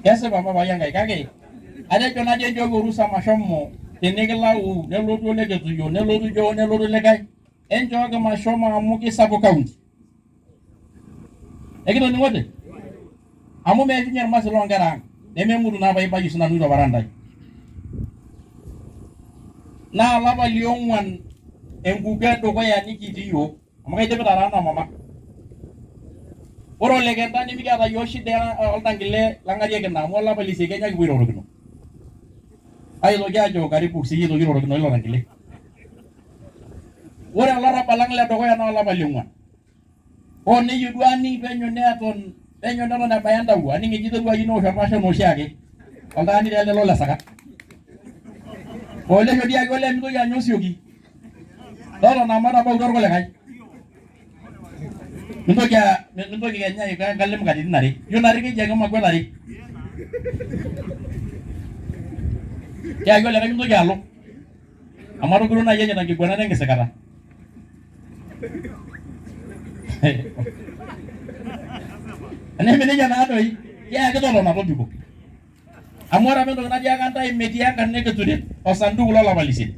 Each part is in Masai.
Kesipa papai Enkai kake atejo najo enchooki orusa mashomo tenikilau nelotu oleketuyio nelotu joo nelotu likae enchooki mashomo amu kisapuk kaunti. Ekitoning'ote? Amu meeshunye irmasil loonkera ang' nememutu naa paibayie sinanu ito parandai. Naa olapa liong'uan enkuku edukuya nikitii yiok amu kaidipita taa noo mama. Ore olekenta nimikiata yiok shida oltankile lang'arieki ina amu olapa lisie kenya kipuo airorokino. Aitoki ajo karibu siyie aitoki airorokino ilo tankile. Ore olarrabal lang ledukuya naa olapa liong'uan. Hoo neyieu duo aning penyo neton penyo neton ebaya entawuo aning eji iterua ayieu newosh orpasha enoshi ake. Oltaani taa ele lole sakat. Olesho dii ake olee mintoki anya osioki. Totona matabautua irkulikae. Mintoki mintoki kenya aiko enkalem katitin are. Ijo naari keji ake makwet are. Tiaki olikae mintoki alo. Amu atogiro naaji enyaita nkiguanat enkisikata. Eneme nejia naa doi, tiaki totona tobiko. Amu ore apa entoki natiaka ntae metii enkarna e Keturet osanduku lolapa lisiet.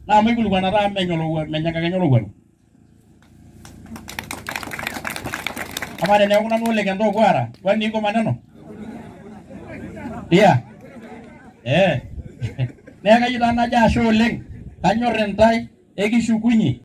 Naa maikilikuanata amu menya olowuaru menya enkakenya olowuaru. Amaa teneeku nanu ole Kenta Okwara, kwani iko maneno? Iya. Eh. Neeku kayieu taa najo ashe oleng, kanyor intae, ekishukunye.